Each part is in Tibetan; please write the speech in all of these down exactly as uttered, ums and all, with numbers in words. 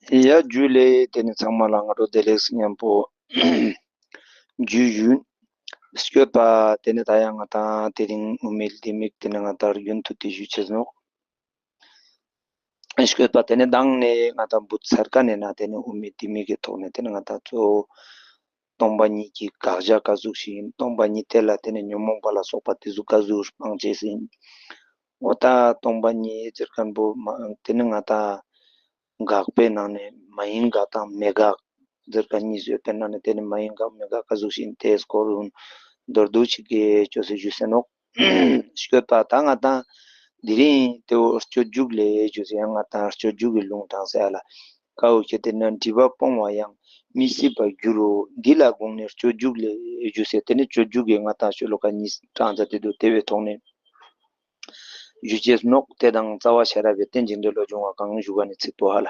ཡ་རྒྱུ་ལས་དེ་ནི་ཚང་མ་ལ་སྔ་དྲོ་བདེ་ལེགས་སྙམ་པོ་རྒྱུ་ཡུན་སྐྱོད་པ། དེ་ནི་ད་ཡང་ང་དང་དེ་རིང་དབུ་མའི་ལྡེ་མིག་དེ་ནི་ང་དང་རྒྱུན་དུ་དེ་ཞུ་ཆེས་ནོག་སྐྱོད་པ། དེ་ནི་མདང་ནས་ང་དང་བུ་ཚར་ཀ་ནས་ན་དེ་ནི་དབུ་མའི་ལྡེ་མིག་གི་ཐོག་ནས་དེ་ནི་ང་དང་གཙོ་བོ་སྟོང་པ་ཉིད་ཀྱི་དགག་བྱ་ག་ཟུག་ཞིག་ཡིན། སྟོང་པ་ཉིད་དེ་ལ་དེ་ནི་ཉོན་མོངས་པ་ལ་སོགས་པ་དེ་ཚོ་ག་ཟུག་སྤང་བྱེད་ཟིན། འོ་ད་སྟོང་པ་ཉིད་ཟེར་མཁན་པོ་མ་དེ་ནི་ང་དང་དགག་པའི་ནང་ནས་མ་ཡིན་དགག་དང་མེད་དགག་ཟེར་མཁན་གཉིས་ཡོད་པའི་ནང་ནས་དེ་ནི་མ་ཡིན་དགག་མེད་དགག་ག་ཟུག་ཞིག་ཡིན་དེའི་སྐོར་རུ་མདོར་བསྡུས་ཤིག་གི་ཅོ་སེ་ཞུ་སེ་ནོག་སྐྱོད་པ། ད་ང་དང་དེ་རིང་དེ་བོ་སྤྱོད་འཇུག་ལས་ཞུ་སེ་ཡང་ང་དང་སྤྱོད་འཇུག་གི་ལུང་དྲངས་སེ་ལ། ཀ་བོ་ཁྱེད་དེ་ན་སྒྲིབ་པ་སྤོང་བ་ཡང་མི་སྲིད་པར་འགྱུར་རོ། འདི་ལ་དགོངས་ནས་སྤྱོད་འཇུག་ལས་ཞུ་སེ་དེ་ནི་སྤྱོད་འཇུག་གི་ང་དང་ཤོ་ལོ་ཀ་གཉིས་དྲངས་ཚར་དེ་འདུག་དེ་བའི་ཐོག་ནས་ཞུ་ཅེས་ནོག་དེ་དང་རྩ་བ་ཤེས་རབ་པའི་རྟེན་ཅིང་འབྲེལ་ལོ་སྦྱོང་བ་གང་ཞུ་ག་ནས་ཚིག་པོ་ཧ་ལ་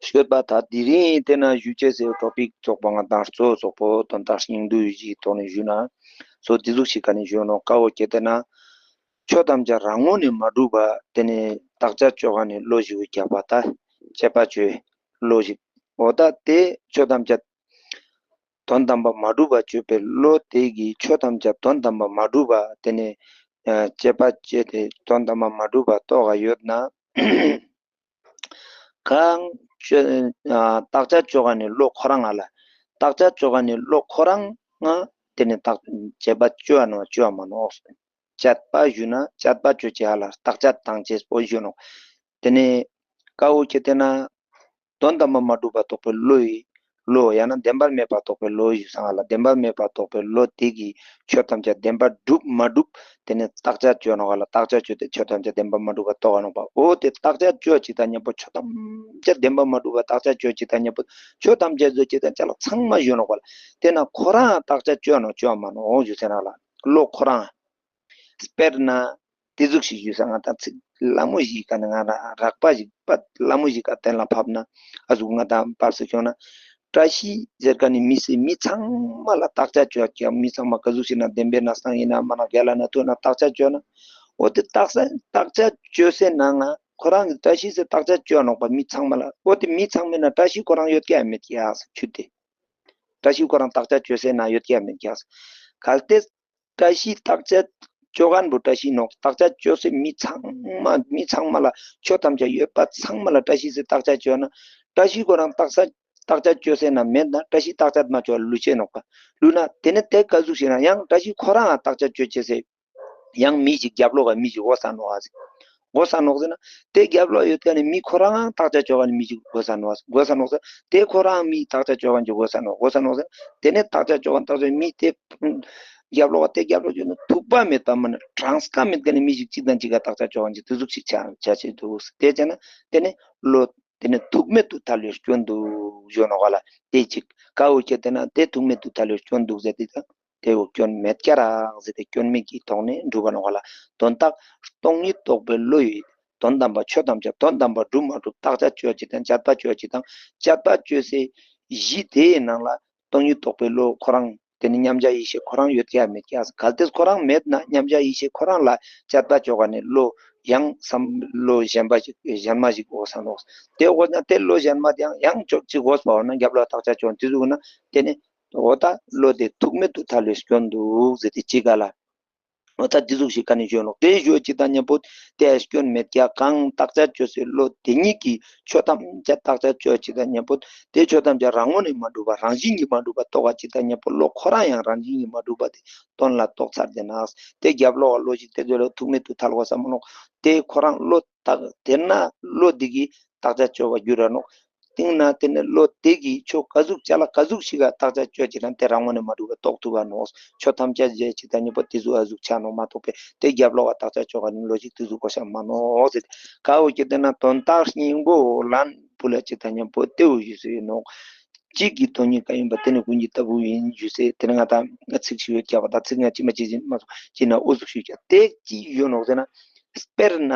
སྐྱོད་པ། ད་དེ་རིང་དེ་ན་ཞུ་ཅེས་སེ་ཊོ་པིག་ཚོགས་པ་ང་དང་གཙོ་བོ་ཚོགས་པོ་དོན་དག་སྙིང་བསྡུས་ཀྱི་ཐོག་ནས་ཞུ་ན་སོ་དེ་ཟུག་ཞིག་ག་ནས་ཞུ་ནོག་ཀ་བོ་ཁྱེད་དེ་ན་ཆོས་ཐམས་ཅད་རང་ངོས་ནས་མ་གྲུབ་པ་དེ་ནི་བརྟག་དཔྱད་དཔྱོད་མཁན་ནི་བློ་ཞིག་རྒྱག་པ་ད་དཔྱད་པ་དཔྱོད་བློ་ཞིག་འོ་ད་དེ་ཆོས་ཐམས་ཅད་དོན་དམ་པར་མ་གྲུབ་པ་དཔྱོད་པའི་བློ་དེ་གིས་ཆོས་ཐམས་ཅད་དོན་དམ་པར་མ་གྲུབ་པ་དེ་ནི་ཨ་དཔྱད་པ་དཔྱད་དེ་དོན་དམ་པར་མ་གྲུབ་པ་རྟོགས་པ་ཡོད་ན། གང་བརྟག་དཔྱད་དཔྱོད་མཁན་ནི་བློ་ཁོ་རང་ང་ལ། བརྟག་དཔྱད་དཔྱོད་མཁན་ནི་བློ་ཁོ་རང་ང་དེ་ནི་བརྟག་དཔྱད་པ་དཔྱོད་ནོག་དཔྱོད་མ་ནོག་དཔྱད་པ་ཞུ་ན་དཔྱད་པ་དཔྱོད་ཅེས་ཧ་ལ་བརྟག་དཔྱད་བཏང་ཅེས་པོ་ཞུ་ནོག་དེ་ནི་ཀ་བོ་ཁྱེད་དེ་ན་དོན་དམ་པར་མ་གྲུབ་པ་རྟོགས་པའི་བློ་ཡི་བློ་ཡང་ན་བདེན་པར་མེད་པ་རྟོགས་པའི་བློ་ཞུ་སང་ཧ་ལ། བདེན་པར་མེད་པ་རྟོགས་པའི་བློ་དེ་གིས་ཆོས་ཐམས་ཅད་བདེན་པར་གྲུབ་མ་གྲུབ་དེ་ནི་བརྟག་དཔྱད་དཔྱོད་ནོག་ལ། བརྟག་དཔྱད་དཔྱོད་དེ་ཆོས་ཐམས་ཅད་བདེན་པར་མ་གྲུབ་པ་རྟོགས་ནོག་པ། འོ་དེ་བརྟག་དཔྱད་དཔྱོད་ཅིག་དང་མཉམ་པོ་ཆོས་ཐམས་ཅད་བདེན་པར་མ་གྲུབ་པ་བརྟག་དཔྱད་དཔྱོད་ཅིག་དང་མཉམ་པོ་ཆོས་ཐམས་ཅད་བཟོད་ཅིག་དང་ཅ་ལག་ཚང་མ་ཞུ་ནོག་པ་ལ། དེ་ན་ཁོ་རང་བརྟག་དཔྱད་དཔྱོད་ནོག་དཔྱོད་མ་ནོག་འོ་ཞུ་ཟེར་ན་ལ་བློ་ཁོ་རང་། དཔེར་ན། དེ་ཟུག་ཞིག་ཞུས་ས་ང་དང་ཚིག་ལ་མོ་ཞིག་ག་ནས་ང་རང་རགས་པ་ཞིག་པ་ལ་མོ་ཞིག་ག་གཏན་ལ་ཕབ་ན་ཨ་ཟུག་ང་དང་བབས་སུ་ཤོང་ན། བཀྲ་ཤིས་ཟེར་ག་ནས་མི་སྲིད་མི་ཚང་མ་ལ་བརྟག་དཔྱད་བཅོས་ཀྱང་མི་ཚང་མ་ག་ཟུག་ཞིག་ན་བདེན་པའི་ན་སང་ཡིན་ན་མ་ན་རྒྱ་ལ་ན་ཐུག་ན་བརྟག་དཔྱད་བཅོས་ན། འོ་དེ་བརྟག་ས་བརྟག་དཔྱད་བཅོས་སའི་ནང་ང་ཁོ་རང་གི་བཀྲ་ཤིས་ཟེར་བརྟག་དཔྱད་བཅོས་ནོག་པ་མི་ཚང་མ་ལ། འོ་དེ་མི་ཚང་མའི་ན་བཀྲ་ཤིས་ཁོ་རང་ཡོད་ཀྱི་ཡ་མེད་ཀྱི་ཡ་ཟེར་ཆུ་དེ། བཀྲ་ཤིས་ཁོ་རང་བརྟག་དཔྱད་བཅོས་སའི་ནང་ཡོད་ཀྱི་ཡ་མེད་ཀྱི་ཡ་ཟེར། གལ་ཏེ། བཀྲ་ཤིས་བརྟག་དཔྱད་བཅོ་མཁན་པོ་བཀྲ་ཤིས་ནོག་བརྟག་དཔྱད་བཅོ་སའི་མི་ཚང་མ་མི་ཚང་མ་ལ་ཆོས་ཐམས་ཅད་ཡོད་པ་ཚང་མ་ལ་བཀྲ་ཤིས་ཟེར་བརྟག་དཔྱད་བཅོས་ན། བཀྲ་ཤིས་ཁོ་རང་བརྟག་ས་བརྟག་དཔྱད་བཅོ་སའི་ནང་མེད་ན་བཀྲ་ཤིས་བརྟག་དཔྱད་མ་བཅོ་བ་ལུས་ཆེ་ནོག་པ། ལུས་ན་དེ་ནི་དེ་ག་ཟུག་ཞིག་ན་ཡང་བཀྲ་ཤིས་ཁོ་རང་ང་བརྟག་དཔྱད་བཅོ་བྱེད་སའི་ཡང་མི་ཞིག་རྒྱབ་ལོག་ག་མི་ཞིག་དགོས་ས་ནོག་ཨ་ཟེར། དགོས་ས་ནོག་ཟེར་ན། དེ་རྒྱབ་ལོག་ཡོད་མཁན་ནི་མི་ཁོ་རང་བརྟག་དཔྱད་བཅོ་མཁན་ནི་མི་ཞིག་དགོས་ས་ནོག་ཨ་ཟེར། དགོས་ས་ནོག་ཟེར། དེ་ཁོ་རང་མི་བརྟག་དཔྱད་བཅོ་མཁན་ཅིག་དགོས་ས་ནོག་དགོས་ས་ནོག་ཟེར། དེ་ནས་བརྟག་དཔྱད་བཅོ་མཁན་བརྟག་དཔྱད་མི་དེ་རྒྱབ་ལོག་དེ་རྒྱབ་ལོག་བཅོས་ན་ཐུག་པ་མེད་པ་མ་ན་གྲངས་ཀ་མེད་མཁན་ནི་མི་ཞིག་གཅིག་དང་གཅིག་ག་བརྟག་དཔྱད་བཅོ་མཁན་ཅིག་དེ་ཟུག་ཅིག་ཆ་ཆ་ཆེ་འདུག་དེ་བྱས་ན་དེ་ནས་བློ་དེ་ནས་ཐུག་མེད་དུ་ཐལ་བའི་སྐྱོན་འདུག་ཞུ་ནོག་ལ། དེ་གཅིག་ཀ་བོ་ཁྱེད་དེ་ན་དེ་ཐུག་མེད་དུ་ཐལ་བའི་སྐྱོན་འདུག་ཟེར་དེ་དང་། དེ་བོ་སྐྱོན་མེད་ཀྱ་རག་ཟེར་ཏེ་སྐྱོན་མེད་ཀྱི་ཐོག་ནས་འགྲུབ་པ་ནོག་ལ། དོན་དག་སྟོང་ཉིད་རྟོགས་པའི་བློ་ཡིས་དོན་དམ་པ་ཆོས་ཐམས་ཅད་དོན་དམ་པ་གྲུབ་མ་གྲུབ་བརྟག་དཔྱད་བཅོས་ཅིག་དང་དཔྱད་པ་བཅོས་ཅིག་དང་དཔྱད་པ་བཅོས་སའི་གཞི་དེའི་ནང་ལ་སྟོང་ཉིད་རྟོགས་པའི་བློ་ཁོ་རང་དེ་ནི་མཉམ་གཞག་ཡེ་ཤེས་ཁོ་རང་ཡོད་ཀྱ་མེད་ཀྱ། གལ་ཏེ་ཁོ་རང་མེད་ན་མཉམ་གཞག་ཡེ་ཤེས་ཁོ་རང་ལ་དཔྱད་པ་བཅོས་ག་ནས་བློ་ཡང་བསམ་བློ་གཞན་པ་ཞིག་གཞན་མ་ཞིག་དགོས་ས་ནོག་དེ་དགོས་ན་དེ་བློ་གཞན་མ་དེ་ཡང་ཡང་ཅོག་ཅིག་དགོས་པ་འོ་ན་རྒྱབ་ལ་བརྟག་དཔྱད་བཅོས་དེ་ཟུག་ན་དེ་ནི། འོ་ད་བློ་དེ་ཐུག་མེད་དུ་ཐལ་བའི་སྐྱོན་འདུག་ཟེར་ཏེ་ཅི་ག་ལ། འོ་ད་འདི་ཟུག་ཞིག་ག་ནས་བརྗོད་ནོག་དེ་བརྗོད་ཅིག་དང་མཉམ་པོ་དེ་སྐྱོན་མེད་ཀྱ། གང་བརྟག་དཔྱད་བཅོས་སའི་བློ་དེ་ཉིད་ཀྱིས་ཆོས་ཐམས་ཅད་བརྟག་དཔྱད་བཅོས་ཅིག་དང་མཉམ་པོ་དེ་ཆོས་ཐམས་ཅད་རང་ངོས་ནས་མ་གྲུབ་པ་རང་བཞིན་གྱིས་མ་གྲུབ་པ་རྟོགས་པ་ཅིག་དང་མཉམ་པོ་བློ་ཁོ་རང་ཡང་རང་བཞིན་གྱིས་མ་གྲུབ་པ་དེ་དོན་ལ་རྟོགས་ཚར་ཏེ་ན། དེ་རྒྱབ་ལོག་བློ་ཞིག་དེ་ཚོ་ལ་ཐུག་མེད་དུ་ཐལ་དགོས་ས་མ་ནོག་དེ་ཁོ་རང་བློ་དག་དེ་ན་བློ་འདི་གིས་བརྟག་དཔྱད་བཅོས་པ་འགྱུར་ར་ནོག་སྟེང་ན་དེ་ནི་བློ་དེ་གིས་ཆོས་ག་ཟུག་ཅ་ལག་ག་ཟུག་ཞིག་ག་བརྟག་དཔྱད་བཅོས་ཅིག་དང་དེ་རང་ངོས་ནས་མ་གྲུབ་པ་རྟོགས་ཐུབ་པ་ནོག་ཆོས་ཐམས་ཅད་ཟེར་ཅིག་དང་མཉམ་པོ་དེ་ཟུག་ཨ་ཟུག་ཆ་ནོག་མ་གཏོགས་པའི་དེ་རྒྱབ་ལོག་ག་བརྟག་དཔྱད་བཅོས་ག་ནི་ལོ་ཞིག་དེ་ཟུག་གོ་ཤ་མ་ནོག་ཟེར། ག་འོ་ཀྱི་དེ་ན་དོན་དག་སྙིང་པོ་ལན་པུ་ལ་ཅིག་དང་མཉམ་པོ་དེ་འོ་ཞུ་སྲོལ་ཡོད་ནོག་གཅིག་གི་དོན་གཉིས་ཀ་ཡིན་པ་དེ་ནི་ཀུན་གྱི་ལྟ་བུ་ཡིན་ཞུ་སྲོལ། དེ་ནི་ང་དང་ཚིག་ཞིག་ཡོད་ཀྱག་པ་དང་ཚིག་ང་ཅི་མ་ཅི་ཟིན་མ་སོང་ཅི་ན་འུ་ཟུག་ཞུ་ཀྱག་དེ་ཅི་ཡོད་ནོག་ཟེར་ན། དཔེར་ན་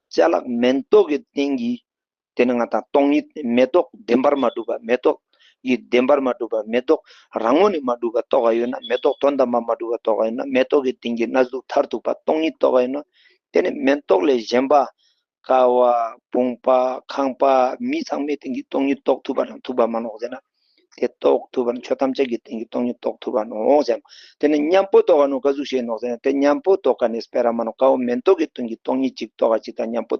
ཅ་ལག་མེན་ཏོག་གི་སྟེང་གི་དེ་ནི་ང་དང་སྟོང་ཉིད་མེ་ཏོག་བདེན་པར་མ་གྲུབ་པ། མེ་ཏོག་གི་བདེན་པར་མ་གྲུབ་པ། མེ་ཏོག་རང་ངོས་ནས་མ་གྲུབ་པ་རྟོགས་པ་ཡོད་ན། མེ་ཏོག་དོན་དམ་པར་མ་གྲུབ་པ་རྟོགས་པ་ཡོད་ན། མེ་ཏོག་གི་སྟེང་གི་གནས་ལུགས་མཐར་ཐུག་པ་སྟོང་ཉིད་རྟོགས་པ་ཡོད་ན། དེ་ནི་མེ་ཏོག་ལས་གཞན་པ་ ཀ་བ་བུམ་པ་ཁང་པ་མི་ཚང་མའི་སྟེང་གི་སྟོང་ཉིད་རྟོགས་ཐུབ་པ་དང་ཐུབ་པ་མ་ནོག་ཟེར་ན། དེ་རྟོགས་ཐུབ་པ་ནི་ཆོས་ཐམས་ཅད་ཀྱི་སྟེང་གི་སྟོང་ཉིད་རྟོགས་ཐུབ་པ་ནོག་ཟེར་ན། དེ་ནི་མཉམ་པོ་རྟོགས་པ་ནོག་ག་ཟུག་ཞིག་ནོག་ཟེར་ན། དེ་མཉམ་པོ་རྟོགས་ཀ་ནི་སྤེ་ར་མ་ནོག་ཀ་བ་མེན་ཏོག་གི་སྟེང་གི་སྟོང་ཉིད་ཅིག་རྟོགས་ཀ་ཅིག་དང་མཉམ་པོ།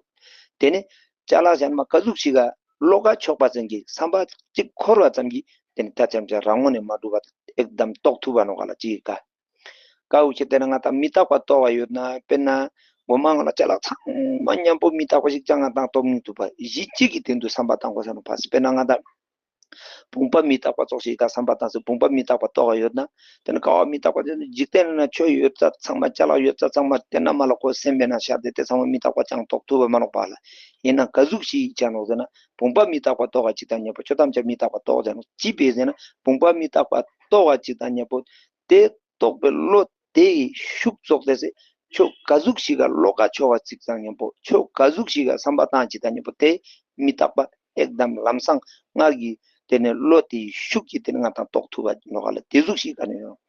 དེ་ནི་ཅ་ལག་གཞན་མ་ག་ཟུག་ཞིག་ག་བློ་ཁ་ཕྱོགས་པ་ཙམ་གྱིས་བསམ་པ་གཅིག་འཁོར་བ་ཙམ་གྱིས་དེ་ནི་ད་ཙམ་ཅིག་རང་ངོས་ནས་མ་གྲུབ་པ་ཨེག་དམ་རྟོགས་ཐུབ་པ་ནོག་ག་ལ་ཅིག་ག་ཀ་བོ་ཆེ་དེ་ན་ང་ད་མི་རྟག་པ་རྟོགས་པ་ཡོད་ན། དཔེར་ན་འོ་མ་ང་ལ་ཅ་ལག་ཚང་མ་མཉམ་པོ་མི་རྟག་པ་ཞིག་ཅང་ང་དང་རྟོགས་མི་ཐུབ་པ་གཞི་གཅིག་གི་སྟེང་དུ་བསམ་པ་བཏང་དགོས་ས་ནོག་པ། དཔེར་ན་ང་ད་བུམ་པ་མི་རྟག་པ་ཙོགས་ཤིག་ད་བསམ་པ་བཏང་སོང་། བུམ་པ་མི་རྟག་པ་རྟོགས་པ་ཡོད་ན། དེ་ནི་ཀ་བ་མི་རྟག་པ་དེ་ནི་འཇིག་རྟེན་ན་ཆོས་ཡོད་ཚད་ཚང་མ་ཅ་ལག་ཡོད་ཚད་ཚང་མ་དེ་ན་མ་ལ་ཁོ་སེམས་པའི་ནང་ཤར་ཏེ་དེ་ཚང་མ་མི་རྟག་པ་ཅང་རྟོགས་ཐུབ་པ་མ་ནོག་པ་ལ། ཡིན་ན་ག་ཟུག་ཞིག་ཅང་ནོག་ཟེར་ན། བུམ་པ་མི་རྟག་པ་རྟོགས་པ་ཅིག་དང་མཉམ་པོ་ཆོས་ཐམས་ཅད་མི་རྟག་པ་རྟོགས་ཟེར་ནོག་ཅི་བས་ཟེར་ན། བུམ་པ་མི་རྟག་པ་རྟོགས་པ་ཅིག་དང་མཉམ་པོ་དེ་རྟོགས་པའི་བློ་དེ་ཡི་ཤུགས་རྫོགས་ཏེ་ཚེ། ཆོས་ག་ཟུག་ཞིག་ག་བློ་ཁ་ཕྱོགས་པ་ཅིག་དང་མཉམ་པོ་ཆོས་ག་ཟུག་ཞིག་ག་བསམ་པ་བཏང་ཅིག་དང་མཉམ་པོ་དེ་མི་རྟག་པ་ཨེག་དམ་ལམ་སང་སྔར་གྱི་དེ་ནས་བློ་དེ་ཡི་ཤུགས་ཀྱིས་དེ་ནས་ང་དང་རྟོགས་ཐུབ་པ་ནོག་ག་ལ། དེ་ཟུག་ཞིག་ག་ནས་ཡོང་།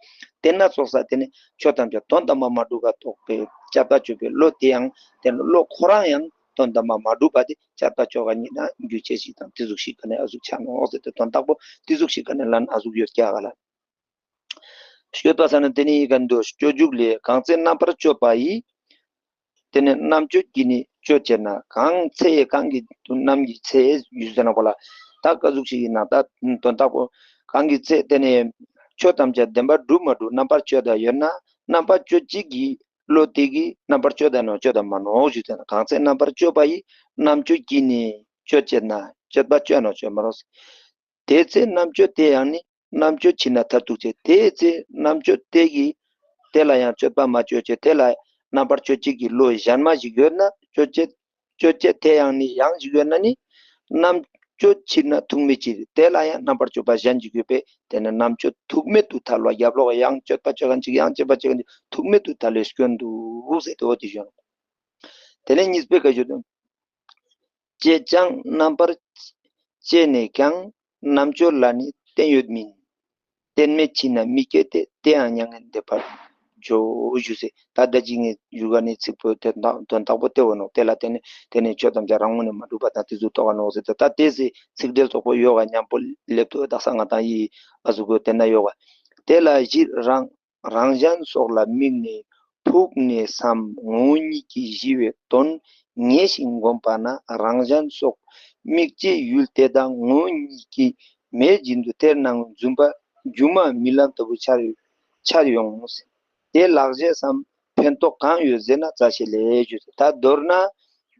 དེ་ན་ཙོགས་ས་དེ་ནས་ཆོས་ཐམས་ཅད་དོན་དམ་པར་མ་གྲུབ་པ་རྟོགས་པའི་དཔྱད་པ་དཔྱོད་པའི་བློ་དེ་ཡང་དེ་ནས་བློ་ཁོ་རང་ཡང་དོན་དམ་པར་མ་གྲུབ་པ་དེ་དཔྱད་པ་དཔྱོད་ག་ཉིད་ན་འགྱུར་བྱེད་ཞིག་དང་དེ་ཟུག་ཞིག་ག་ནས་ཨ་ཟུག་ཆ་ནོག་ཟེར་ཏེ་དོན་དག་པོ་དེ་ཟུག་ཞིག་ག་ནས་ལན་ཨ་ཟུག་ཡོད་ཀྱག་ག་ལ། སྤྱོད་པ་ས་ན་དེ་ནི་ག་འདོད་སྤྱོད་འཇུག་ལས། གང་ཚེ་རྣམ་པར་དཔྱོད་པ་ཡིས། དེ་ནས་རྣམ་དཔྱོད་ཀྱིས་ནི་དཔྱོད་བྱེད་ན། གང་ཚེ་གང་གི་རྣམ་གྱི་ཚེ་ཡུལ་ཟེར་ན་པོ་ལ། ད་ག་ཟུག་ཞིག་ཡིན་ན་ད་དོན་དག་པོ། གང་གི་ཚེ་དེ་ནས་ཆོས་ཐམས་ཅད་བདེན་པར་གྲུབ་མ་གྲུབ་རྣམ་པར་དཔྱོད་ད་ཡོད་ན། རྣམ་པར་དཔྱོད་བྱེད་ཀྱི་བློ་དེ་གིས་རྣམ་པར་དཔྱོད་ད་ནོ་དཔྱོད་ད་མ་ནོ་ཞུ་ཟེར་ན། གང་ཚེ་རྣམ་པར་དཔྱོད་པ་ཡིས། རྣམ་དཔྱོད་ཀྱིས་ནི་དཔྱོད་བྱེད་ན། དཔྱོད་པ་དཔྱོད་ནོ་དཔྱོད་མ་རོ། དེ་ཚེ་རྣམ་དཔྱོད་དེ་ཡང་ནི། རྣམ་དཔྱོད་ཕྱིར་ན་མཐར་ཐུག་བྱེད། དེ་ཚེ་རྣམ་དཔྱོད་དེ་གིས། དེ་ལ་ཡང་དཔྱོད་པ་མ་དཔྱོད་བྱེད། དེ་ལ་རྣམ་པར་དཔྱོད་བྱེད་ཀྱི་བློ་གཞན་མ་ཞིག་ཡོད་ན། དཔྱོད་བྱེད། དཔྱོད་བྱེད་དེ་ཡང་ནི་ཡང་ཞིག་ཡོད་ན་ནི། རྣམ་དཔྱོད་ཕྱིར་ན་ཐུག་མེད་ཕྱིར། དེ་ལ་ཡང་རྣམ་པར་དཔྱོད་པ་གཞན་ཞིག་ཡོད་པས། དེ་ནི་རྣམ་དཔྱོད་ཐུག་མེད་དུ་ཐལ་བ། རྒྱབ་ལོགས་ཡང་དཔྱོད་པ་དཔྱོད་མཁན་ཅིག་ཡང་དཔྱོད་པ་དཔྱོད་མཁན་ཅིག་ཐུག་མེད་དུ་ཐལ་བའི་སྐྱོན་འདུག་ཟེར་ཏེ་འོ་དེ་བཞིན། དེ་ནས་གཉིས་པའི་སྐད་ཆ་དུ། བྱས་ཀྱང་རྣམ་པར་བཅད་ནས་ཀྱང་། རྣམ་དཔྱོད་ལ་ནི་བརྟན་ཡོད་མིན། རྟེན་མེད་ཕྱིར་ན་མི་སྐྱེ་སྟེ། དེ་ཡང་མྱ་ངན་འདས་པར་འགྱུར་ཞུ་ཟེར། ད་ལྟ་ཅི་ངས་ཞུ་ག་ནི་ཚིག་པོ་དེ་དག་དོན་དག་པོ་དེ་འོ་ནོ། དེ་ལ་བརྟེན་ནས་དེ་ནས་ཆོས་ཐམས་ཅད་རང་ངོས་ནས་མ་གྲུབ་པ་དང་དེ་ཚོ་རྟོགས་ག་ནོ་ཟེར་ཏེ། ད་དེ་ཚེ་ཚིག་འགྲེལ་ཚོགས་པོ་ཡོད་ག་མཉམ་པོ་ལེབ་ཏུ་དག་ས་ང་དང་ཡི་ཨ་ཟུག་གོ་དེ་ན་ཡོད་ག་དེ་ལ་གཞི་རང་རང་གཞན་སོགས་ལ་དམིགས་ནས་ཕུགས་ནས་སམ། ངོ་བོ་ཉིད་ཀྱིས་ཞི་བའི་དོན་ངེས་ཤིང་བསྒོམས་པ་ན། རང་གཞན་སོགས་དམིགས་བཅས་ཡུལ་དེ་དག་ངོ་བོ་ཉིད་ཀྱིས་མེད་བཞིན་དུ་དེར་སྣང་བའི་རྫུན་པ་སྒྱུ་མ་རྨི་ལམ་ལྟ་བུ་འཆར་འཆར་ཡོང་། དེ་ལག་རྗེས་སམ་ཕན་ཐོགས་གང་ཡོད་ཟེར་ན། རྩ་ཤེ་ལས་ཞུ། ད་མདོར་ན་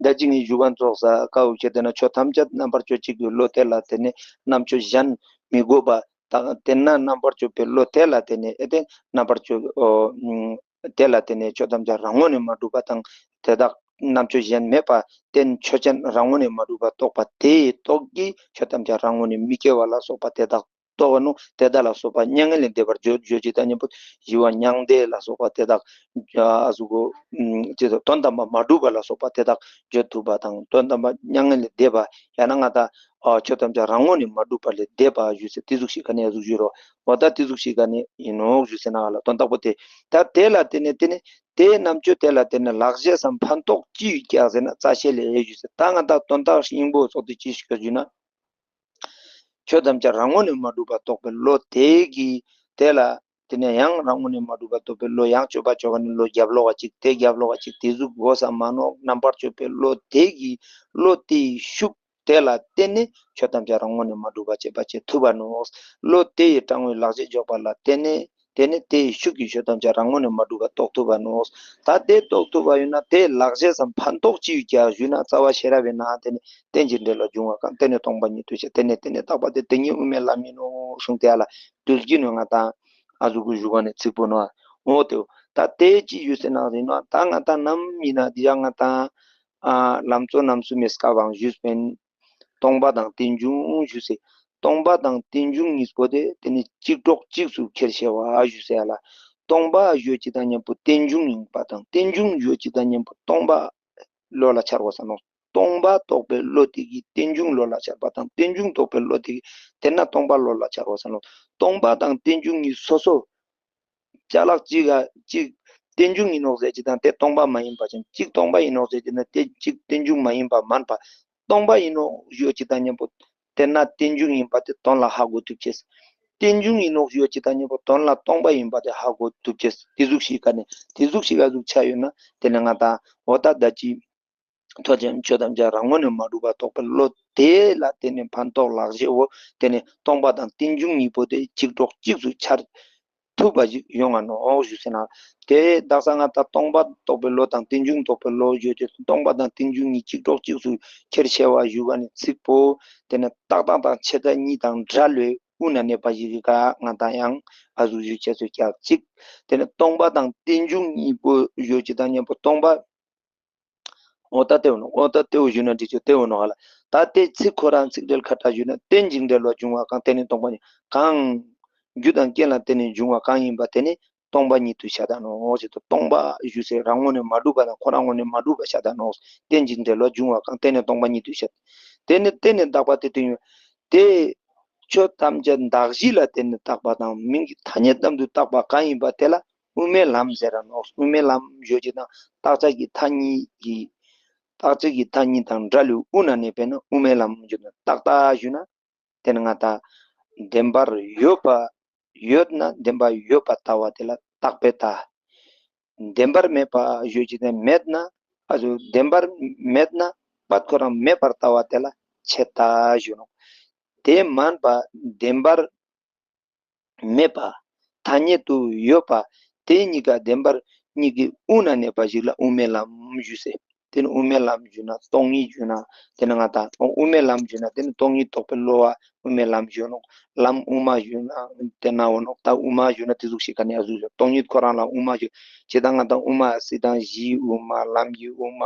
ད་ཅི་ངས་ཞུ་བ་ཙོགས་ས་ཀ་བོ་ཆེ་དེ་ན་ཆོས་ཐམས་ཅད་རྣམ་པར་དཔྱོད་བྱེད་ཀྱི་བློ་དེ་ལ་དེ་ནས་རྣམ་དཔྱོད་གཞན་མི་དགོས་པ། དང་དེ་ན་རྣམ་པར་དཔྱོད་པའི་བློ་དེ་ལ་བརྟེན་ནས་ཨེ་ཏེ་རྣམ་པར་དཔྱོད། ཨོ། དེ་ལ་བརྟེན་ནས་ཆོས་ཐམས་ཅད་རང་ངོས་ནས་མ་གྲུབ་པ་དང་དེ་དག་རྣམ་དཔྱོད་གཞན་མེད་པ་རྟེན་ཆོས་ཅན་རང་ངོས་ནས་མ་གྲུབ་པ་རྟོགས་པ་དེ་ཡི་སྟོབས་ཀྱིས་ཆོས་ཐམས་ཅད་རང་ངོས་ནས་མི་སྐྱེ་བ་ལ་སོགས་པ་དེ་དག་རྟོགས་པ་ནོ། དེ་དག་ལ་སོགས་པ་མྱ་ངན་ལས་འདས་པར་བརྗོད་བརྗོད་ཅིག་དང་མཉམ་པོ་ཞི་བ་མྱང་འདས་ལ་སོགས་པ་དེ་དག་ཨ་ཟུག་གོ་དེ་དག་དོན་དམ་པར་མ་གྲུབ་པ་ལ་སོགས་པ་དེ་དག་བརྗོད་ཐུབ་པ་དང་དོན་དམ་པར་མྱ་ངན་ལས་འདས་པ་ཡང་ན་ང་ད། ཨ་ཆོས་ཐམས་ཅད་རང་ངོས་ནས་མ་གྲུབ་པ་ལས་འདས་པ་ཞུ་ཟེར་དེ་ཟུག་ཞིག་ག་ནས་ཟུག་ཞུ་རོ། འོ་ད་དེ་ཟུག་ཞིག་ག་ནས་ཡིན་ནོ་ཞུ་ཟེར་ན་ང་ལ་དོན་དག་པོ་དེ། ད་དེ་ལ་བརྟེན་ནས་དེ་ནི་དེའི་རྣམ་དཔྱོད་དེ་ལ་བརྟེན་ནས་ལག་རྗེས་སམ་ཕན་ཐོགས་ཅི་ཡོད་ཀྱག་ཟེར་ན། རྩ་ཤེ་ལས་ཞུ་ཟེར། ད་ང་ད་དོན་དག་སྙིང་པོ་ཚོགས་དེ་ཅི་ཞིག་ག་ཞུ་ན། ཆོས་ཐམས་ཅད་རང་ངོས་ནས་མ་གྲུབ་པ་རྟོགས་པའི་བློ་དེ་གིས་དེ་ལ། དེ་ནས་ཡང་རང་ངོས་ནས་མ་གྲུབ་པ་རྟོགས་པའི་བློ་ཡང་དཔྱོད་པ་དཔྱོད་ག་ནས་བློ་རྒྱབ་ལོག་ག་ཅིག་དེ་རྒྱབ་ལོག་ག་ཅིག་དེ་ཟུག་གོ་ས་མ་ནོག་རྣམ་པར་དཔྱོད་པའི་བློ་དེ་གིས་བློ་དེའི་ཤུགས་དེ་ལ་བརྟེན་ནས་ཆོས་ཐམས་ཅད་རང་ངོས་ནས་མ་གྲུབ་པ་བྱེད་པ་བྱེད་ཐུབ་པ་ནོག་བློ་དེ་ཡི་དྲང་བའི་ལག་རྗེས་འཇོག་པ་ལ་བརྟེན་ནས་དེ་ནི་དེའི་ཤུགས་ཀྱིས་ཆོས་ཐམས་ཅད་རང་ངོས་ནས་མ་གྲུབ་པ་རྟོགས་ཐུབ་པ་ནོག་ད་དེ་རྟོགས་ཐུབ་པ་ཡོད་ན་དེའི་ལག་རྗེས་སམ་ཕན་ཐོགས་ཅི་ཡོད་ཀྱག་ཞུས་ན། རྩ་བ་ཤེས་རབ་པའི་ནང་དེ་ནི་རྟེན་ཅིང་འབྲེལ་བར་འབྱུང་བ་གང་། དེ་ནི་སྟོང་པ་ཉིད་དུ་ཤེས། དེ་ནི་དེ་ནི་རྟག་པ་སྟེ། དེ་ཉིད་དབུ་མའི་ལམ་ཡིན་ནོ་གསུངས་ཏེ་ཡ་ལ་དུས་ཀྱི་ནོ་ང་དང་ཨ་ཟུག་གི་ཞུ་ག་ནས་ཚིག་པོ་ནོ། འོ་དེ་ད་དེ་ཅི་ཡོད་ཟེར་ན་རེད་ནོ། ད་ང་དང་ནམ་ཡིན་ན་དེ་ཡང་ང་དང་ཨ་ལམ་གཙོ་རྣམ་གསུམ་མའི་སྐབས་འང་ཞུས་པའི་སྟོང་པ་དང་རྟེན་འབྱུང་ཞུས་ཟེར། སྟོང་པ་དང་རྟེན་འབྱུང་གཉིས་པོ་དེ་དེ་ནི་གཅིག་གྲོགས་གཅིག་སུ་ཁྱེར་ཤེས་པ་ཞུས་ཟེར་ཡ་ལ། སྟོང་པ་ཡོད་ཅིག་དང་མཉམ་པོ་རྟེན་འབྱུང་ཡིན་པ་དང་རྟེན་འབྱུང་ཡོད་ཅིག་དང་མཉམ་པོ་སྟོང་པ་བློ་ལ་འཆར་དགོས་ས་ནོ། སྟོང་པ་རྟོགས་པའི་བློ་དེ་གིས་རྟེན་འབྱུང་བློ་ལ་འཆར་བ་དང་རྟེན་འབྱུང་རྟོགས་པའི་བློ་དེ་གིས་དེ་ན་སྟོང་པ་བློ་ལ་འཆར་དགོས་ས་ནོ། སྟོང་པ་དང་རྟེན་འབྱུང་གཉིས་སོ་སོ་ཅ་ལག་གཅིག་ག་གཅིག་ རྟེན་འབྱུང་ཡིན་ནོག་ཟེར་གྱི་དང་དེ་སྟོང་པ་མ་ཡིན་པ་ཅན། གཅིག་སྟོང་པ་ཡིན་ནོག་ཟེར་གྱི་ན་དེ་གཅིག་རྟེན་འབྱུང་མ་ཡིན་པ་མན་པ། སྟོང་པ་ཡིན་ནོག་ཞུ་ཅི་དང་མཉམ་པོ། དེ་ན་རྟེན་འབྱུང་ཡིན་པ་དེ་དོན་ལ་ཧ་གོ་ཐུབ་ཅེས། རྟེན་འབྱུང་ཡིན་ནོག་ཞུ་ཅི་དང་མཉམ་པོ་དོན་ལ་སྟོང་པ་ཡིན་པ་དེ་ཧ་གོ་ཐུབ་ཅེས། དེ་ཟུག་ཤིག་ག་ནས་དེ་ཟུག་ཤིག་ག་ཟུག་ཆ་ཡོད་ན་དེ་ནས་ང་དང་འོ་ད་ད་ཅི། ཐོས་བྱས་ཆོས་ཐམས་ཅད་རང་ངོས་ནས་མ་གྲུབ་པ་རྟོགས་པའི་བློ་དེ་ལ་བརྟེན་ནས་ཕན་ཐོགས་ལག་ཤེས་འོ་དེ་ནས་སྟོང་པ་དང་རྟེན་འབྱུང་གཉིས་པོ་དེ་གཅིག་གྲོགས་གཅིག་ཏུ་འཆར་ཐུབ་པ་ཞིག་ཡོང་ང་ནོག་ཞུ་ཟེར་ན། དེ་དག་ས་ང་དང་སྟོང་པ་རྟོགས་པའི་བློ་དང་རྟེན་འབྱུང་རྟོགས་པའི་བློ་ཡོད་དེ་སྟོང་པ་དང་རྟེན་འབྱུང་གཉིས་གཅིག་གྲོགས་གཅིག་ཏུ་ཁྱེར་ཤེས་པ་ཞུ་བ་ནི་ཚིག་པོ། དེ་ནས་རྟག་སྟངས་དང་ཆད་ལྟ་གཉིས་དང་བྲལ་བའི་དབུས་ན་གནས་པ་ཞིག་གི་ཀ་ང་དང་ཡང་ཨ་ཟུག་ཞུ་ཆེད་སུ་ཀྱག་གཅིག་དེ་ནས་སྟོང་པ་དང་རྟེན་འབྱུང་གཉིས་པོ་ཡོད་ཅི་དང་མཉམ་པོ་སྟོང་པ། འོ་ད་ལྟེ་བོ་ནོ། འོ་ད་ལྟེ་བོ་ཞུ་ན་འགྲིག་ཆོག་ལྟེ་བོ་ནོ་ཧ་ལ། ད་ལྟེ་ཚིག་ཁོ་རང་ཚིག་འགྲེལ་ཁ་ཏ་ཞུ་ན་རྟེན་ཅིང་འབྲེལ་བར་འབྱུང་བ་གང་དེ་ནི་སྟོང་པ་ཉིད་གང་། རྒྱུ་དང་རྐྱེན་ལ་བརྟེན་ནས་འབྱུང་བ་གང་ཡིན་པ་དེ་ནི་སྟོང་པ་ཉིད་དུ་བྱ་དག་ནོ་ཞེས་སོ། སྟོང་པ་ཞུ་སའི་རང་ངོས་ནས་མ་གྲུབ་པ་དང་ཁོ་རང་ངོས་ནས་མ་གྲུབ་པ་བྱ་དག་ནོ། རྟེན་ཅིང་འབྲེལ་བར་འབྱུང་བ་གང་དེ་ནི་སྟོང་པ་ཉིད་དུ་བྱ། དེ་ནི་རྟེན་ནི་བཏགས་པ་དེ་དོན་ཡོད་དེ། ཆོས་ཐམས་ཅད་གདགས་གཞི་ལ་བརྟེན་ནས་བཏགས་པ་དང་མིང་གི་ཐ་སྙད་ཙམ་དུ་བཏགས་པ་གང་ཡིན་པ་དེ་ལ་དབུ་མའི་ལམ་ཟེར་ར་ནོག་དབུ་མའི་ལམ་ཡོད་ཅེ་དང་རྟག་ཆད་ཀྱི་མཐའ་གཉིས་ཀྱི། རྟག་ཆད་ཀྱི་མཐའ་གཉིས་དང་བྲལ་བའི་དབུས་ན་གནས་པས་ན་དབུ་མའི་ལམ་ཡོད་ན་རྟག་ལྟ་ཞུ་ན། དེ་ནི་ང་དང་བདེན་པར་ཡོད་པ་ཡོད་ན་བདེན་པར་ཡོད་པར་ལྟ་བ་དེ་ལ་རྟག་པས་ལྟ། བདེན་པར་མེད་པ་ཞུ་ཅི་དེ་མེད་ན། ཨ་ཟུ་བདེན་པར་མེད་ན་པད་ཁོ་རང་མེད་པར་ལྟ་བ་དེ་ལ་ཆད་ལྟ་ཞུ་ནོག་དེ་མན་པ་བདེན་པར་མེད་པ། ཐ་སྙད་དུ་ཡོད་པ། དེ་གཉིས་ཀ་བདེན་པར་གཉིས་ཀྱི་དབུས་ན་གནས་པ་ཞིག་ལ་དབུ་མའི་ལམ་ཞུ་ཟེར། དེ་ནི་དབུ་མའི་ལམ་ཞུ་ན་སྟོང་ཉིད་ཞུ་ན། དེ་ནི་ང་དང་དབུ་མའི་ལམ་ཞུ་ན་དེ་ནི་སྟོང་ཉིད་རྟོགས་པའི་བློ་བ་དབུ་མའི་ལམ་ཞུ་ནོག་ལམ་དབུ་མ་ཞུ་ན་དེ་ན་འོ་ནོག་ད་དབུ་མ་ཞུ་ན་དེ་ཟུག་ཤིག་ག་ནས་ཨ་ཟུག་ཞུ་སྟོང་ཉིད་ཁོ་རང་ལ་དབུ་མ་ཞུ། ཇི་ལྟར་ང་དང་དབུ་མ་སྲིད་དང་གཞིའི་དབུ་མ་ལམ་གྱི་དབུ་མ་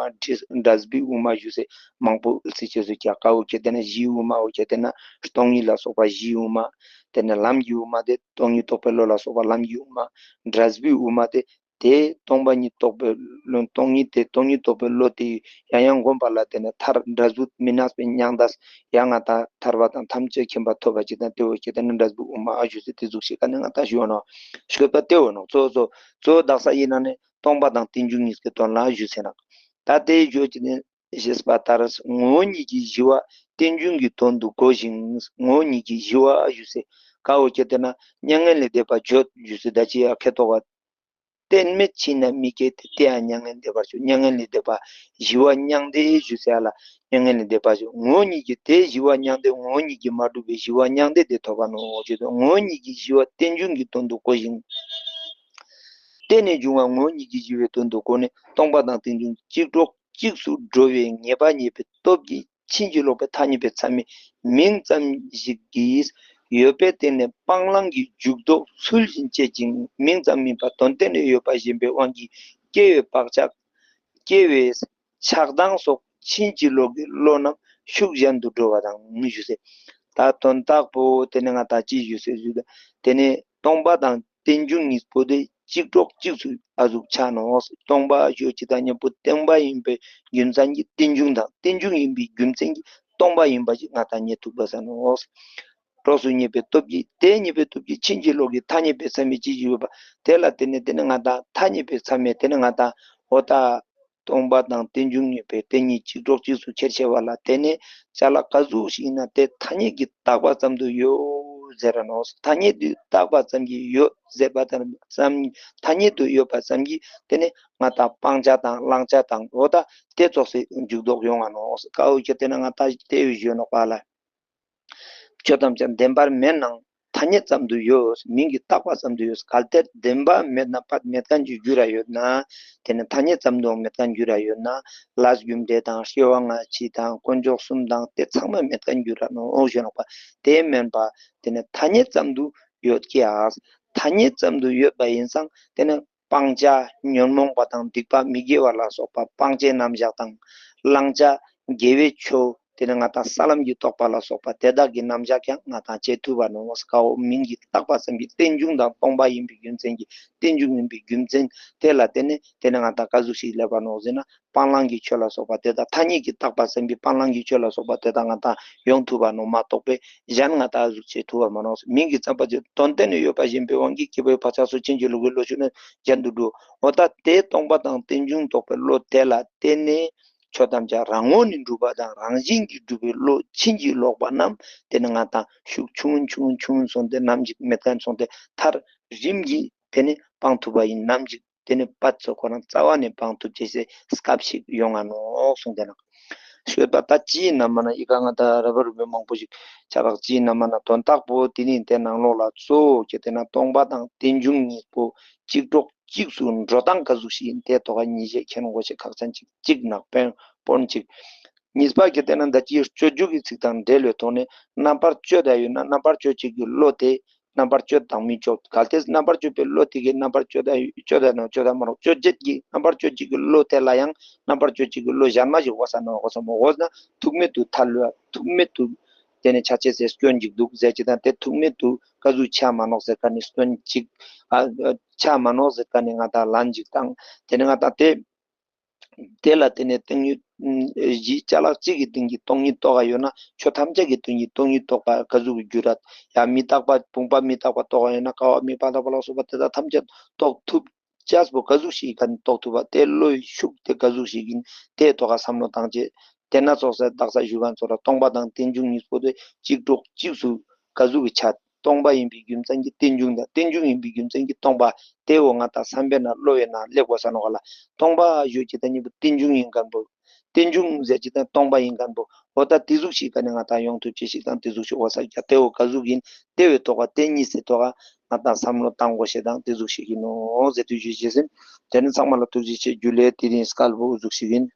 འབྲས་བུའི་དབུ་མ་ཞུ་སེ་མང་པོ་སྲིད་ཆོས་སུ་ཀྱག་ཀ་འོ་ཁྱེད་དེ་ན་གཞིའི་དབུ་མ་འོ་ཁྱེད་དེ་ན་སྟོང་ཉིད་ལ་སོགས་པ་གཞིའི་དབུ་མ། དེ་ནས་ལམ་གྱི་དབུ་མ་དེ་སྟོང་ཉིད་རྟོགས་པའི་བློ་ལ་སོགས་པ་ལམ་གྱི་དབུ་མ། འབྲས་བུའི་དབུ་མ་དེ། དེ་སྟོང་པ་ཉིད་རྟོགས་པའི་བློ་སྟོང་ཉིད་དེ་སྟོང་ཉིད་རྟོགས་པའི་བློ་དེ་ཡང་ཡང་བསྒོམ་པ་ལ་བརྟེན་ནས་མཐར་འབྲས་བུ་མི་གནས་པའི་མྱང་འདས་ཡང་ང་དང་ཐར་པ་དང་ཐམས་ཅད་མཁྱེན་པ་ཐོབ་པ་ཅིག་དང་དེ་འོ་ཁྱེད་དེ་ན་འབྲས་བུ་དབུ་མ་ཨ་ཞུ་སེ་དེ་ཟུག་ཤིག་ག་ནས་ང་དང་ཞུ་ནོག་ཤོད་པ་དེ་འོ་ནོག་གཙོ་བོ་གཙོ་བོ་དག་ས་ཡིན་ན་ནི་སྟོང་པ་དང་རྟེན་འབྱུང་གཉིས་ཀྱི་དོན་ལ་ཞུ་ཟེར་ན། ད་དེ་ཞུ་ཅི་ནས། ཞེས་པ་ལྟར་ངོ་བོ་ཉིད་ཀྱི་ཞི་བ་རྟེན་འབྱུང་གི་དོན་དུ་གོ་ཞིང་ངོ་བོ་ཉིད་ཀྱི་ཞི་བ་ཞུ་སེ་ཀ་འོ་ཁྱེད་དེ་ན་མྱ་ངན་ལས་འདས་པ་བརྗོད་ཞུ་སེ་ད་ཅི་ཡ་ཁེ་ཐོག་པ། རྟེན་མེད་ཕྱིར་ན་མི་སྐྱེ་སྟེ་དེ་ཡང་མྱ་ངན་འདས་པར་འགྱུར། མྱ་ངན་ལས་འདས་པ་ཞི་བ་མྱང་འདས་ཞུ་སེ་ཡ་ལ་མྱ་ངན་ལས་འདས་པ་ཞུ་ངོ་བོ་ཉིད་ཀྱི་དེ་ཞི་བ་མྱང་འདས་ངོ་བོ་ཉིད་ཀྱིས་མ་གྲུབ་པའི་ཞི་བ་མྱང་འདས་དེ་ཐོབ་པ་ནོ་ཞེས་སོ། ངོ་བོ་ཉིད་ཀྱི་ཞི་བ་རྟེན་འབྱུང་གི་དོན་དུ་གོ་ཞིང་། རྟེན་ནས་འབྱུང་བ་ངོ་བོ་ཉིད་ཀྱི་ཞི་བའི་དོན་དུ་གོ་ནས་སྟོང་པ་དང་རྟེན་འབྱུང་གཅིག་གྲོགས་གཅིག་ཏུ་འགྲོ་བའི་ངེས་པ་རྙེད་པའི་སྟོབས་ཀྱིས་ཕྱིན་ཅི་ལོག་པའི་ཐ་སྙད་པའི་ཚད་མའི་མིང་ཙམ་ཞིག་གིས་ཡོད་པའི་སྟེང་ནས་སྤང་བླང་གི་འཇུག་ལྡོག་ཚུལ་བཞིན་བྱེད་ཅིང་མིང་ཙམ་མིན་པ་དོན་གཏན་ནས་ཡོད་པ་ཞེན་པའི་དབང་གིས་སྐྱེ་བའི་བག་ཆགས། སྐྱེ་བའི་ཆགས་སྡང་སོགས་ཕྱིན་ཅི་ལོག་གི་བློ་རྣམས་ཤུགས་གཞན་དུ་འགྲོ་བ་དང་ཞུ་སེ། ད་དོན་དག་པོ་དེ་ནས་ང་དང་ཅི་ཞུ་སེ་ཞུ་ད་དེ་ནས་སྟོང་པ་དང་རྟེན་འབྱུང་གཉིས་པོ་དེ་གཅིག་གྲོགས་གཅིག་སུ་ཨ་ཟུག་ཆ་ནོག་སྟོང་པ་ཞུ་ཅི་དང་མཉམ་པོ་སྟོང་པ་ཡིན་པའི་རྒྱུ་མཚན་གྱིས་རྟེན་འབྱུང་དང་རྟེན་འབྱུང་ཡིན་པའི་རྒྱུ་མཚན་གྱིས་སྟོང་པ་ཡིན་པ་ཞིག་ང་དང་རྙེད་ཐུབ་པ་ས་ནོག་གྲོགས་སུ་རྙེད་པའི་སྟོབས་ཀྱིས་དེ་རྙེད་པའི་སྟོབས་ཀྱིས་ཕྱིན་ཅི་ལོག་གི་ཐ་སྙད་པའི་ཚད་མའི་ཅི་ཞིག་ཡོད་པ་དེ་ལ་བརྟེན་ནས་དེ་ནི་ང་དང་ཐ་སྙད་པའི་ཚད་མས་དེ་ནི་ང་དང་འོ་ད་སྟོང་པ་དང་རྟེན་འབྱུང་ངེས་པའི་རྟེན་གཉིས་གཅིག་གྲོགས་གཅིག་སུ་ཁྱེར་ཤེས་པ་ལ་བརྟེན་ནས་ཅ་ལག་ག་ཟུག་ཞིག་ཡིན་ན་དེ་ཐ་སྙད་ཀྱིས་བཏགས་པ་ཙམ་དུ་ཡོད་ཟེར་ར་ནོག་ཐ་སྙད་དུ་བཏགས་པ་ཙམ་གྱིས་ཡོད་ཟེར་བ་ཙམ་ཐ་སྙད་དུ་ཡོད་པ་ཙམ་གྱིས་དེ་ནི་ང་དང་སྤང་བྱ་དང་བླང་བྱ་དང་འོ་ད་དེ་ཙོགས་སེ་འཇུག་ལྡོག་ཡོང་བ་ནོག་ཀ་འོ་ཁྱེད་དེ་ནི་ང་དང་དེ་ཡོད་ཞུ་ནོག་པ་ལ། ཆོས་ཐམས་ཅད་བདེན་པར་མེད་ནའང་ཐ་སྙད་ཙམ་དུ་ཡོད། མིང་གིས་བཏགས་པ་ཙམ་དུ་ཡོད། གལ་ཏེ་བདེན་པ་མེད་ན་པ་མེད་མཁན་གྱི་རྒྱུ་ར་ཡོད་ན། དེ་ནི་ཐ་སྙད་ཙམ་དུའང་མེད་མཁན་རྒྱུ་ར་ཡོད་ན། ལས་རྒྱུ་འབྲས་དང་སྐྱེ་བ་སྔ་ཕྱི་དང་དཀོན་མཆོག་གསུམ་དང་དེ་ཚང་མ་མེད་མཁན་རྒྱུ་ར་ནོག་ཞུ་ནོག་པ། དེ་མིན་པ། དེ་ནི་ཐ་སྙད་ཙམ་དུ་ཡོད་ཀྱི་ཨ། ཐ་སྙད་ཙམ་དུ་ཡོད་པ་ཡིན་ཙང་དེ་ནི་སྤང་བྱ་ཉོན་མོངས་པ་དང་སྡིག་པ་མི་དགེ་བ་ལ་སོགས་པ་སྤང་བྱའི་རྣམ་གཞག་དང་། བླང་བྱ་དགེ་བའི་ཆོས་ དེ་ནས་ང་དང་ས་ལམ་གྱི་རྟོགས་པ་ལ་སོགས་པ་དེ་དག་གི་རྣམ་གཞག་ཀྱང་ང་དང་བྱེད་ཐུབ་པ་ནོག། ཀ་བོ་མིང་གིས་བཏགས་པ་ཙམ་གྱིས་རྟེན་འབྱུང་དང་སྟོང་པ་ཡིན་པའི་རྒྱུ་མཚན་གྱིས་རྟེན་འབྱུང་ཡིན་པའི་རྒྱུ་མཚན་དེ་ལ་བརྟེན་ནས་དེ་ནས་ང་དང་ག་ཟུག་ཞིག་སླེབས་པ་ནོག་ཟེར་ན། སྤང་བླང་གི་ཆོས་ལ་སོགས་པ་དེ་དག་ཐ་སྙད་ཀྱིས་བཏགས་པ་ཙམ་གྱིས་སྤང་བླང་གི་ཆོས་ལ་སོགས་པ་དེ་དག་ང་དང་ཡོང་ཐུབ་པ་ནོག་མ་གཏོགས་པས་གཞན་ང་དང་གཟུགས་བྱེད་ཐུབ་པ་མ་ནོག། མིང་གིས་བརྩམས་པ་ཅིག་དོན་གཏན་ནས་ཡོད་པ་ཞེན་པའི་དབང་གིས་སྐྱེས་བུའི་བག་ཆགས་སུ་ཕྱིན་ཅི་ལོག་གི་བློ་ཤུགས་ནི་གཞན་དུ་འགྲོ། འོ་ད་དེ་སྟོང་པ་དང་རྟེན་འབྱུང་རྟོགས་པའི་བློ་དེ་ལ་བརྟེན་ནས་ཆོས་ཐམས་ཅད་རང་ངོས་ནས་གྲུབ་པ་དང་རང་བཞིན་གྱིས་གྲུབ་པའི་བློ་ཕྱིན་ཅི་ལོག་པ་རྣམས་དེ་ནི་ང་དང་ཤུགས་ཆུང་ངུ་ཆུང་ངུ་ཆུང་ངུ་སོང་སྟེ་ནམ་ཞིག་མེད་མཁན་སོང་སྟེ་མཐར་རིམ་གྱིས་དེ་ནི་སྤང་ཐུབ་པ་ཡིན། ནམ་ཞིག་དེ་ནི་པད་ཚོ་ཁོ་རང་རྩ་བ་ནས་སྤང་ཐུབ་ཅེས་སི་སྐབས་ཤིག་ཡོང་ང་ནོག་གསུངས་ཏེ་ན། ཤོད་པ་ད་ཅིའི་ནམ་མ་ན་ཨི་ཀ་ང་ད་ར་བ་རུ་བའི་མང་པོ་ཞིག་ཆ་རག་ཅིའི་ནམ་མ་ན་དོན་དག་པོ་དེ་ནི་དེ་ནང་ལོགས་ལ་གཙོ་བོ་ཁྱེད་དེ་ན་སྟོང་པ་དང་རྟེན་འབྱུང་གཉིས་པོ་གཅིག་གྲོགས་གཅིག་སུ་འགྲོ་སྟངས་ག་ཟུག་ཞིག་ཡིན་དེ་ཐོག་ག་ཉིན་ཤས་མཁྱེན་དགོས་ཤེས་ཁག་ཅན་ཅིག་གཅིག་ནག་པོན་པོན་ཅིག། གཉིས་པ་ཁྱེད་དེ་ན་ད་ཅིའི་སྤྱོད་འཇུག་གི་ཚིག་དང་འབྲེལ་བའི་ཐོག་ནས་རྣམ་པར་དཔྱོད་ད་ཡོད་ན་རྣམ་པར་དཔྱོད་ཅིག་གི་བློ་དེ། རྣམ་པར་དཔྱོད་དང་མི་དཔྱོད། གལ་ཏེ་རྣམ་པར་དཔྱོད་པའི་བློ་དེ་གིས་རྣམ་པར་དཔྱོད་དང་དཔྱོད་དང་ན་དཔྱོད་དང་མ་རུང་། དཔྱོད་བྱེད་ཀྱི་རྣམ་པར་དཔྱོད་ཅིག་གི་བློ་དེ་ལ་ཡང་རྣམ་པར་དཔྱོད་ཅིག་གི་བློ་གཞན་མ་ཞིག་འོ་ས་ན་འོ་ས་མ་འོ་ན་ཐུག་མེད་དུ་ཐལ་ལོ། ཐུག་མེད་དུ་དེ་ནས་ཆ་ཆེས་སེ་སྐྱོན་ཅིག་འདུག་ཟེར་ཅིག་དང་དེ་ཐུག་མེད་དུ་ག་ཟུག་ཆ་མ་ནོག་ཟེར་ཀ་ནི་སྐྱོན་ཅིག་ཨ་ཆ་མ་ནོག་ཟེར་ཀ་ནི་ང་དང་ལན་ཅིག་དང་དེ་ནས་ང་དང་དེ། དེ་ལ་བརྟེན་ནས་སྟེང་ཉིད་གཞི་ཅ་ལག་གཅིག་གི་སྟེང་གི་སྟོང་ཉིད་རྟོགས་ཡོད་ན་ཆོས་ཐམས་ཅད་ཀྱི་སྟེང་གི་སྟོང་ཉིད་རྟོགས་པ་ག་ཟུག་གི་འགྱུར་ར། ཡང་མི་རྟག་པ་བུམ་པ་མི་རྟག་པ་རྟོགས་ཡོད་ན་ཀ་བ་མེ་ཕ་ཐག་པ་ལ་སོགས་པ་དེ་དག་ཐམས་ཅད་རྟོགས་ཐུབ། ཅས་པོ་ག་ཟུག་ཞིག་ག་ནས་རྟོགས་ཐུབ་པ་དེ་བློའི་ཤུགས་དེ་ག་ཟུག་ཞིག་ཡིན་དེ་ཐོག་ག་བསམ་བློ་བཏང་བྱས། དེ་ན་ཚོགས་སའི་བདག་ས་ཞུ་མཁན་ཚོ་ལ་སྟོང་པ་དང་རྟེན་འབྱུང་གཉིས་པོ་དེ་གཅིག་གྲོགས་གཅིག་སུ་ག་ཟུག་གི་ཆ། སྟོང་པ་ཡིན་པའི་རྒྱུ་མཚན་གྱིས་རྟེན་འབྱུང་དང་རྟེན་འབྱུང་ཡིན་པའི་རྒྱུ་མཚན་གྱིས་སྟོང་པ། དེ་འོ་ང་དང་བསམ་པའི་ནང་བློ་ཡི་ནང་སླེབས་དགོས་ས་ནོ་ག་ལ། སྟོང་པ་ཞུ་ཅི་ད་གཉིས་པོ་རྟེན་འབྱུང་ཡིན་མཁན་པོ། རྟེན་འབྱུང་ཟེར་ཅི་ད་སྟོང་པ་ཡིན་མཁན་པོ། འོ་ད་དེ་ཟུག་ཞིག་ག་ནས་ང་དང་ཡོང་ཐུབ་ཅི་ཞིག་དང་དེ་ཟུག་ཞིག་འོ་ས་རྒྱ་དེ་འོ་ག་ཟུག་ཡིན་དེ་བའི་ཐོག་ག་དེ་གཉིས་སི་ཐོག་ག་ང་དང་བསམ་བློ་བཏང་དགོས་ཤེས་དང་དེ་ཟུག་ཞིག་ཡིན་ནོ་ཟེར་དུས་ཞུ་ཅི་ཟིན། དེ་ནི་ཚང་མ་ལ་ཐུགས་རྗེ་ཆེ། རྒྱུ་ལས་དེ་རིང་སྐལ་པོ་ཟུག་ཞིག་ཡིན།